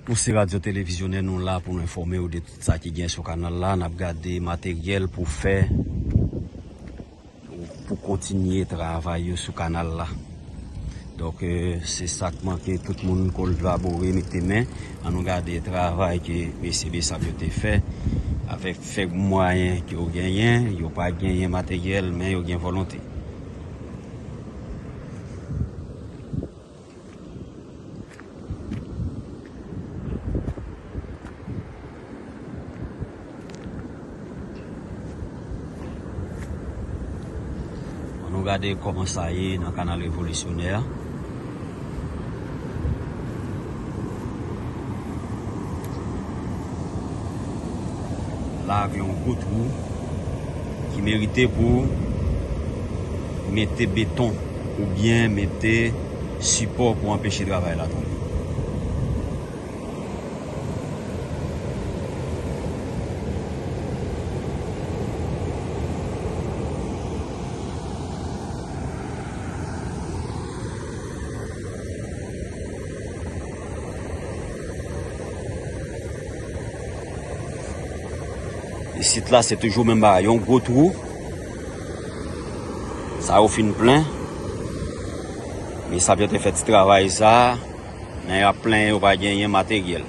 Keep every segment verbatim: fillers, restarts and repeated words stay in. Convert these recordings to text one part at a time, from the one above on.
Nou se radyo televizyonè, nou la pou nou enfòme w de tout sa ki gen sou kanal la. N ap gade materyèl pou fè, pou kontinye travay yo sou kanal la. Donk, eh, se sa k manke, tout moun kolabore, mete men. An nou gade travay ke mesye Besap yo te fè, avèk fèb mwayen ke yo genyen, yo pa genyen materyèl, men yo gen volonte. Ann nou gade kòman sa ye nan kanal revolisyonè a. La gen yon gwo twou ki merite pou mete beton oubyen mete sipò pou anpeche travay la tonbe. Isit la, se toujou menm bagay, yon gwo twou. Sa yo fin plen. Mesye yo te fè ti travay sa, men y ap plenyen, yo pa genyen materyèl.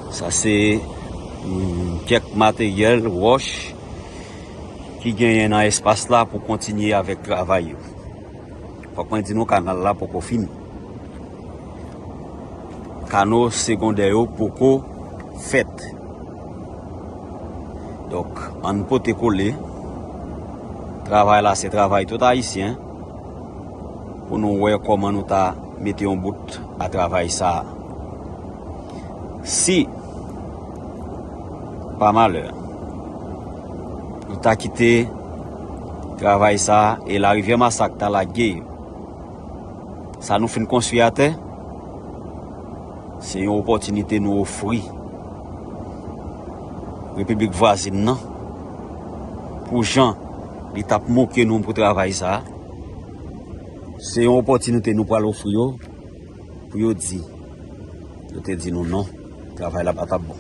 Sa se, mm, kèk materyèl, wòch ki genyen nan espas la pou kontinye avèk travay yo. Fòk mwen di nou, kanal la poko fini. Kano segondè yo poko fèt. Donk, ann pote kole. Travay la, se travay tout Ayisyen. Pou nou wè kòman nou ta mete yon bout a travay sa a. Si, pa malè, nou ta kite travay sa a e Larivyè Masak ta lage sa nou fin konstwi atè, se yon opòtinite nou ofri repiblik vwazin nan, pou jan li t ap moke nou pou travay sa a. Se yon opòtinite nou pral ofri yo, pou yo di, yo te di nou non, travay la pa t ap bon.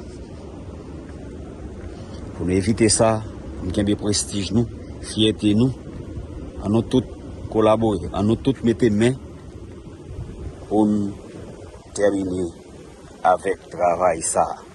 Pou nou evite sa, pou nou kenbe prestij nou, fyète nou, ann nou tout kolabore, ann nou tout mete men pou n tèmine avèk travay sa a.